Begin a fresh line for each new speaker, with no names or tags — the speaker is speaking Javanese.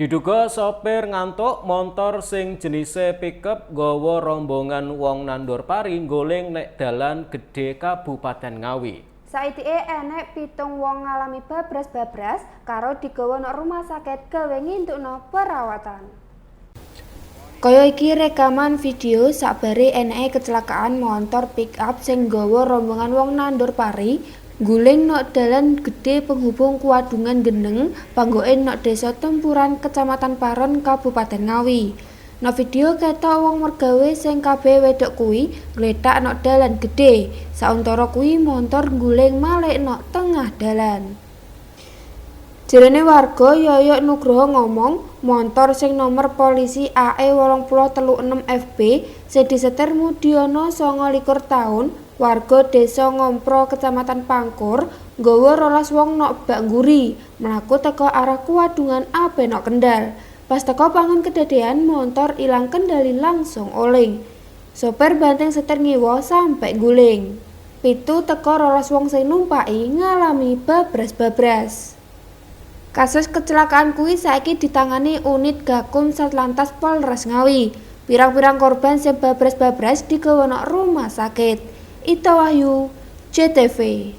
Diduga sopir ngantuk, montor sing jenise pickup nggawa rombongan wong nandur pari ngguling nek dalan gedhe Kabupaten Ngawi.
Saithike enek 7 wong ngalami babras-babras karo digawa nok rumah sakit gawe ngintukno perawatan. Kaya iki rekaman video sakbare eneke kecelakaan montor pick-up sing nggawa rombongan wong nandur pari ngguling nok dalan gedhe penghubung Kuadungan Geneng panggoke nok Desa Tempuran, Kecamatan Paron, Kabupaten Ngawi. Nok video ketok wong mergawe sing kabeh wedok kuwi ngletak nok dalan gedhe. Sauntara kuwi montor ngguling malik nok tengah dalan. Jerene warga Yoyok Nugroho ngomong, montor sing nomor polisi AE 836 FB sing disetir Mudiono 29 taun, warga Desa Ngompro, Kecamatan Pangkur, nggawa 12 wong nok bak ngguri, mlaku teka arah Kuadungan ape nok Kendal. Pas teka panggon kedadean, montor ilang kendali langsung oling. Sopir banting setir ngiwa sampe ngguling. 7 teka 12 wong sing numpaki ngalami babras-babras. Kasus kecelakaan kuwi saiki ditangani unit Gakum Satlantas Polres Ngawi. Pirang-pirang korban sing babras-babras digawa nok rumah sakit. Ita Wahyu, JTV.